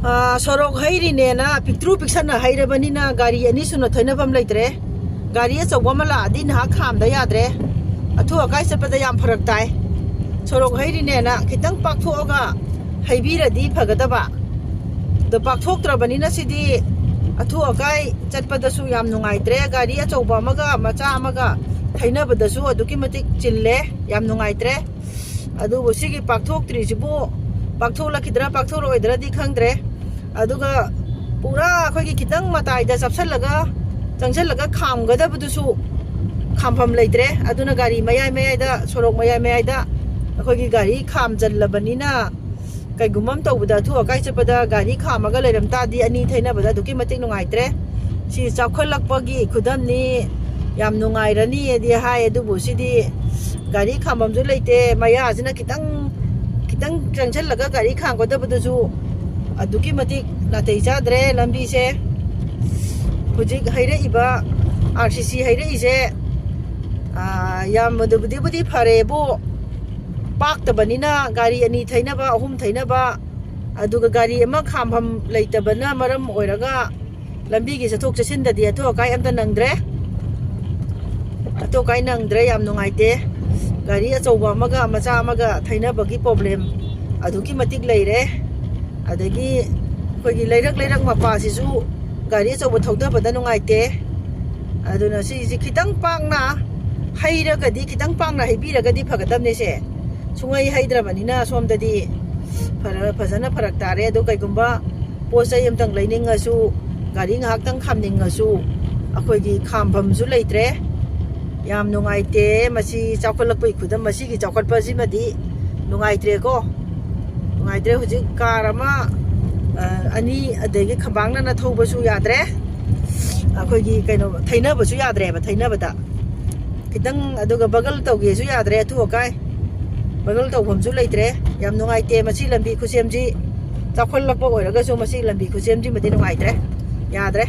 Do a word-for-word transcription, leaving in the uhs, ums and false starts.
ꯁꯣꯔꯣꯛ ꯍꯩꯔꯤꯅꯦꯅ ꯄꯤꯛꯇ꯭ꯔꯨ ꯄꯤꯛꯁꯟꯅ ꯍꯩꯔꯕꯅꯤꯅ ꯒꯥꯔꯤ ꯑꯅꯤ ꯁꯨꯅ ꯊꯩꯅꯐꯝ ꯂꯩꯇ꯭ꯔꯦ꯫ ꯒꯥꯔꯤ ꯑꯆꯧꯕ ꯑꯃ ꯂꯥꯛꯑꯗꯤ ꯅꯍꯥꯛ ꯈꯥꯝꯗ ꯌꯥꯗ꯭ꯔꯦ꯫ ꯑꯊꯨ ꯑꯀꯥꯏ ꯆꯠꯄꯗ ꯌꯥꯝ ꯐꯔꯛ ꯇꯥꯏ꯫ ꯁꯣꯔꯣꯛ ꯍꯩꯔꯤꯅꯦꯅ ꯈꯤꯇꯪ ꯄꯥꯛꯊꯣꯛꯑꯒ ꯍꯩꯕꯤꯔꯗꯤ ꯐꯒꯗꯕ꯫ ꯑꯗꯣ ꯄꯥꯛꯊꯣꯛꯇ꯭ꯔꯕꯅꯤꯅ ꯁꯤꯗꯤ ꯑꯊꯨ ꯑꯀꯥꯏ ꯆꯠꯄꯗꯁꯨ ꯌꯥꯝ ꯅꯨꯡꯉꯥꯏꯇ꯭ꯔꯦ꯫ ꯒꯥꯔꯤ ꯑꯆꯧꯕ ꯑꯃꯒ ꯃꯆꯥ ꯑꯃꯒ ꯊꯩꯅꯕꯗꯁꯨ ꯑꯗꯨꯛꯀꯤ ꯃꯇꯤꯛ ꯆꯤꯜꯂꯦ, ꯌꯥꯝ ꯅꯨꯡꯉꯥꯏꯇ꯭ꯔꯦ꯫ ꯑꯗꯨꯕꯨ ꯁꯤꯒꯤ ꯄꯥꯛꯊꯣꯛꯇ꯭ꯔꯤꯁꯤꯕꯨ ꯄꯥꯛꯊꯣꯛꯂꯛꯈꯤꯗ꯭ꯔꯥ ꯄꯥꯛꯊꯣꯛꯂꯛꯑꯣꯏꯗ꯭ꯔꯗꯤ ꯈꯪꯗ꯭ꯔꯦ꯫ ꯑꯗꯨꯒ ꯄꯨꯔꯥ ꯑꯩꯈꯣꯏꯒꯤ ꯈꯤꯇꯪ ꯃꯇꯥꯏꯗ ꯆꯞꯁꯜꯂꯒ ꯆꯪꯁꯜꯂꯒ ꯈꯥꯝꯒꯗꯕꯗꯨꯁꯨ ꯈꯥꯝꯐꯝ ꯂꯩꯇ꯭ꯔꯦ꯫ ꯑꯗꯨꯅ ꯒꯥꯔꯤ ꯃꯌꯥꯏ ꯃꯌꯥꯏꯗ, ꯁꯣꯔꯣꯛ ꯃꯌꯥꯏ ꯃꯌꯥꯏꯗ ꯑꯩꯈꯣꯏꯒꯤ ꯒꯥꯔꯤ ꯈꯥꯝꯖꯜꯂꯕꯅꯤꯅ ꯀꯩꯒꯨꯝꯕ ꯑꯃ ꯇꯧꯕꯗ, ꯑꯊꯨ ꯑꯀꯥꯏ ꯆꯠꯄꯗ ꯒꯥꯔꯤ ꯈꯥꯝꯃꯒ ꯂꯩꯔꯝ ꯇꯥꯔꯗꯤ ꯑꯅꯤ ꯊꯩꯅꯕꯗ ꯑꯗꯨꯛꯀꯤ ꯃꯇꯤꯛ ꯅꯨꯡꯉꯥꯏꯇ꯭ꯔꯦ꯫ ꯁꯤ ꯆꯥꯎꯈꯠꯂꯛꯄꯒꯤ ꯈꯨꯗꯝꯅꯤ, ꯌꯥꯝ ꯅꯨꯡꯉꯥꯏꯔꯅꯤꯗꯤ ꯍꯥꯏ, ꯑꯗꯨꯕꯨ ꯁꯤꯗꯤ ꯒꯥꯔꯤ ꯈꯥꯝꯐꯝꯁꯨ ꯂꯩꯇꯦ꯫ ꯃꯌꯥꯁꯤꯅ ꯈꯤꯇꯪ ꯈꯤꯇꯪ ꯆꯪꯁꯜꯂꯒ ꯒꯥꯔꯤ ꯈꯥꯝꯒꯗꯕꯗꯨꯁꯨ ꯑꯗꯨꯛꯀꯤ ꯃꯇꯤꯛ ꯅꯥꯇꯩ ꯆꯥꯗ꯭ꯔꯦ ꯂꯝꯕꯤꯁꯦ꯫ ꯍꯧꯖꯤꯛ ꯍꯩꯔꯛꯏꯕ, ꯑꯥꯔ ꯁꯤ ꯁꯤ ꯍꯩꯔꯛꯏꯁꯦ, ꯑꯥ, ꯌꯥꯝ ꯑꯗꯨꯕꯨꯗꯤꯕꯨꯗꯤ ꯐꯔꯦꯕꯨ, ꯄꯥꯛꯇꯕꯅꯤꯅ ꯒꯥꯔꯤ ꯑꯅꯤ ꯊꯩꯅꯕ, ꯑꯍꯨꯝ ꯊꯩꯅꯕ, ꯑꯗꯨꯒ ꯒꯥꯔꯤ ꯑꯃ ꯈꯥꯝꯐꯝ ꯂꯩꯇꯕꯅ ꯃꯔꯝ ꯑꯣꯏꯔꯒ ꯂꯝꯕꯤꯒꯤ ꯆꯠꯊꯣꯛ ꯆꯠꯁꯤꯟꯗꯗꯤ ꯑꯊꯨ ꯑꯀꯥꯏ ꯑꯝꯇ ꯅꯪꯗ꯭ꯔꯦ꯫ ꯑꯊꯨ ꯑꯀꯥꯏ ꯅꯪꯗ꯭ꯔꯦ, ꯌꯥꯝ ꯅꯨꯡꯉꯥꯏꯇꯦ꯫ ꯒꯥꯔꯤ ꯑꯆꯧꯕ ꯑꯃꯒ ꯃꯆꯥ ꯑꯃꯒ ꯊꯩꯅꯕꯒꯤ ꯄ꯭ꯔꯣꯕ꯭ꯂꯦꯝ ꯑꯗꯨꯛꯀꯤ ꯃꯇꯤꯛ ꯂꯩꯔꯦ꯫ ꯑꯗꯒꯤ ꯑꯩꯈꯣꯏꯒꯤ ꯂꯩꯔꯛ ꯂꯩꯔꯛ ꯃꯄꯥꯁꯤꯁꯨ ꯒꯥꯔꯤ ꯑꯆꯧꯕ ꯊꯧꯊꯕꯗ ꯅꯨꯡꯉꯥꯏꯇꯦ꯫ ꯑꯗꯨꯅ ꯁꯤꯁꯤ ꯈꯤꯇꯪ ꯄꯥꯛꯅ ꯍꯩꯔꯒꯗꯤ, ꯈꯤꯇꯪ ꯄꯥꯛꯅ ꯍꯩꯕꯤꯔꯒꯗꯤ ꯐꯒꯗꯕꯅꯦ ꯁꯦ꯫ ꯁꯨꯡꯍꯩ ꯍꯩꯗ꯭ꯔꯕꯅꯤꯅ ꯁꯣꯝꯗꯗꯤ ꯐꯔ-, ꯐꯖꯅ ꯐꯔꯛ ꯇꯥꯔꯦ꯫ ꯑꯗꯣ ꯀꯩꯒꯨꯝꯕ ꯄꯣꯠ ꯆꯩ ꯑꯝꯇꯪ ꯂꯩꯅꯤꯡꯉꯁꯨ, ꯒꯥꯔꯤ ꯉꯥꯏꯍꯥꯛꯇꯪ ꯈꯥꯝꯅꯤꯡꯉꯁꯨ, ꯑꯩꯈꯣꯏꯒꯤ ꯈꯥꯝꯐꯝꯁꯨ ꯂꯩꯇ꯭ꯔꯦ꯫ ꯌꯥꯝ ꯅꯨꯡꯉꯥꯏꯇꯦ꯫ ꯃꯁꯤ ꯆꯥꯎꯈꯠꯂꯛꯄꯒꯤ ꯈꯨꯗꯝ, ꯃꯁꯤꯒꯤ ꯆꯥꯎꯈꯠꯄꯁꯤꯃꯗꯤ ꯅꯨꯡꯉꯥꯏꯇ꯭ꯔꯦꯀꯣ꯫ ꯅꯨꯡꯉꯥꯏꯇ꯭ꯔꯦ꯫ ꯍꯧꯖꯤꯛ ꯀꯥꯔ ꯑꯃ, ꯑ, ꯑꯅꯤ, ꯑꯗꯒꯤ ꯈꯝꯕꯥꯡꯅꯅ ꯊꯧꯕꯁꯨ ꯌꯥꯗ꯭ꯔꯦ꯫ ꯑꯩꯈꯣꯏꯒꯤ ꯀꯩꯅꯣ, ꯊꯩꯅꯕꯁꯨ ꯌꯥꯗ꯭ꯔꯦꯕ, ꯊꯩꯅꯕꯗ ꯈꯤꯇꯪ꯫ ꯑꯗꯨꯒ ꯕꯒꯜ ꯇꯧꯒꯦꯁꯨ ꯌꯥꯗ꯭ꯔꯦ, ꯑꯊꯨ ꯑꯀꯥꯏ꯫ ꯕꯒꯜ ꯇꯧꯐꯝꯁꯨ ꯂꯩꯇ꯭ꯔꯦ꯫ ꯌꯥꯝ ꯅꯨꯡꯉꯥꯏꯇꯦ꯫ ꯃꯁꯤ ꯂꯝꯕꯤ ꯈꯨꯁꯦꯝꯁꯤ, ꯆꯥꯎꯈꯠꯂꯛꯄ ꯑꯣꯏꯔꯒꯁꯨ ꯃꯁꯤ ꯂꯝꯕꯤ ꯈꯨꯁꯦꯝꯁꯤꯃꯗꯤ ꯅꯨꯡꯉꯥꯏꯇ꯭ꯔꯦ, ꯌꯥꯗ꯭ꯔꯦ꯫